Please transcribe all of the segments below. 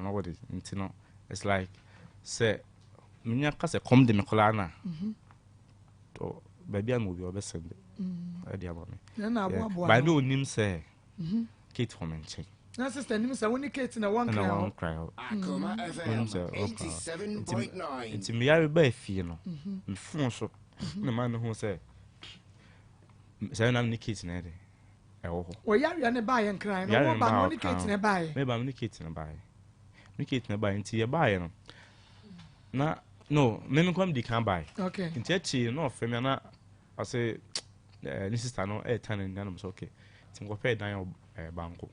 Ɔno wɔde nti no, it's like sɛ menya ka sɛ kɔm de me koraa na baabi a na obi ɔbɛsɛn de ɛde ama me. Na aboaboa. Baa ne onim sɛ Kate wɔ me nkyɛn. Na sister nim sɛ wo ne Kate na wɔn ɛna nkran wɔn hɔ. nkran hɔ. Akoma Onim FM sɛ wɔn nkran hɔ. 87.9. Nti meyare baa fie no, me phone so na maa ne ho sɛ sɛ na me ne Kate na ɛde ɛwɔ hɔ. Ɔyareɛ ne baayɛ Nkran no. Yare Wɔba no no baa wo ne Kate Nkran. ne baayɛ. Meba, me ne Kate no baeɛ, me Kate no baeɛ. Nti yɛbaeɛ no na no me nkɔm di kan baeɛ. Nti akyiri no na ɔfrɛ me ana ɔsɛ ne sister no ɛɛta ne nnuanom sɛ okay, nti nkɔpɛɛ dan wɔ Banko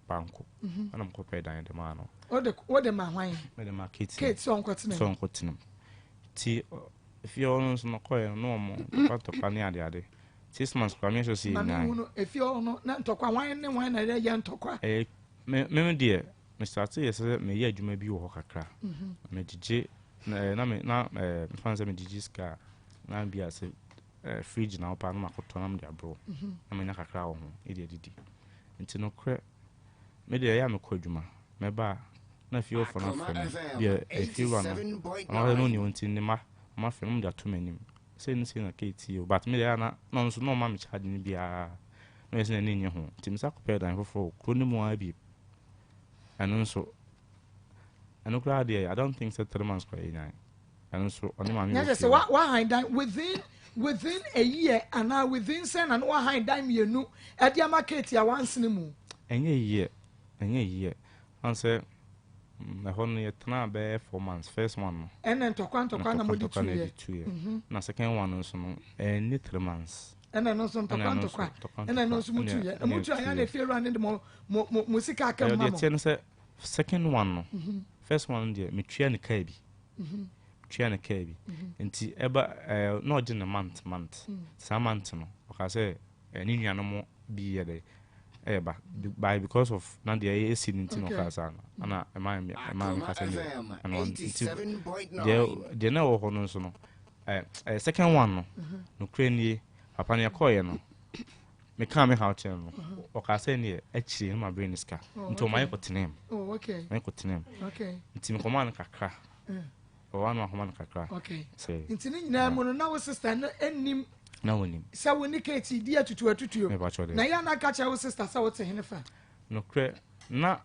Banko, ɛna mkɔpɛɛ dan de maa no. Wode ma hwan? Mede ma Kate. Kate sɛ ɔnkɔtena sɛ mu. ɔnkɔtena mu. Nti efie hɔ no nso no kɔɛ no na ɔmo ntɔkwa ntɔkwa ne adeade. 6 months koraa mehyɛ sɛ Ma yɛnyae. mehu no, efie hɔ no na ntɔkwa, hwan ne hwan na ɛyɛ ntɔkwa? Ɛyɛ me deɛ, me start yɛ sɛ meyɛ adwuma bi wɔ hɔ kakra. Megyegye na na me na mefa no sɛ megyegye sika a na bi a sɛ fridge na wopa na makɔtɔ na mede aborɔ na menya kakra wɔ ho ɛde adidi. Nti nokorɛ, me deɛ ɛyɛ a mekɔ adwuma, mɛba a na fie hɔfoɔ no Akoma afrɛ me. FM Bi a efie wura no ɔno ɔsɛ na ɔni hɔ, nti ne ma ɔma frɛ no, ɔmo de ato m'anim sei ne sei na Kate o, but me deɛ ɛyɛ a na ɔno nso na ɔma me charge no biara na ɔyɛ sɛ n'ani nye ho. Nti mesa kɔpɛɛ dan foforɔ wɔ kuro no mu ara bi. Ɛno nso ɛno koraa deɛ, I don't think sɛ 3 months koraa yɛnyae. Ɛno nso ɔne maame Nyɛ wɔ sɛ fie sɛ hɔ. Wahan dan within a year anaa within sɛ na wahan dan mmienu ɛde ama Kate a wansene mu? Ɛnyɛ yie, ɛnyɛ yie ɔn sɛ ɛhɔ no yɛtena bɛyɛ 4 months, first one no. Ɛna ntɔkwa ntɔkwa na mode ntɔkwa na tuyɛ? yɛde tuyɛ. Na second one no nso no ɛnyɛ 3 months. Ɛna ɛno nso Ɛna ntɔkwa ɛno nso ntɔkwa. ntɔkwa. Ɛna ɛno Ntɔkwa. nso mutu yɛ ɛna mutu ayɛ na yɛtuyɛ. efie wura ne de mo sika aka Ɛyɛ mu ma deɛ mo. teɛ no sɛ second one no, first one no deɛ metua ne kaa bi, tua ne kaa bi. Nti ɛba na ɔgye ne month month. Saa month no ɔka sɛ ne nuanom bi yɛ dɛ ɛyɛ ba by because of na deɛ ɛyɛ esi ne nti na ɔka saa no ɛna ɛma mi Akoma ka sɛ deɛ FM ɛno nti 87.9. deɛ na ɛwɔ hɔ no nso no ɛɛ ɛɛ second one no, nokura nie, papa no yɛkɔɔyɛ no, meka me haw kyerɛ no, ɔka sɛ neɛ akyire no ma bere ne sika. Nti ɔma yɛ kɔtena mu. Ma yɛ kɔtena mu. Nti mekɔmaa no kakra. Ɔwɔ ano akɔma no kakra. Sɛ Nti ne nyinaa mu no na wo sister no anim na wɔnim. Sɛ wo ne Kate di atutu atutuo. Mepa kyɛw dɛ. Na yɛ ana ka kyerɛ wo sister sɛ wote hene fa? Nokorɛ na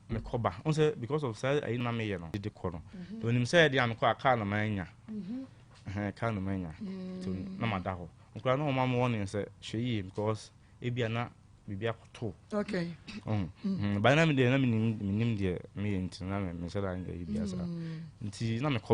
mekɔba wo sɛ because of saa ayi na meyɛ no de kɔ no, nti onim sɛ ɛdeɛ a mekɔ a kaa na manya. Ɛhɛn, kaa na manya, nti na mada hɔ nkora na ɔma me wɔne sɛ hwɛ yie because ebia na biribi akɔto. Ɔho ba na me deɛ na menim deɛ meyɛ, nti na mehyɛ da nyɛ biribiara saa, nti na mekɔba.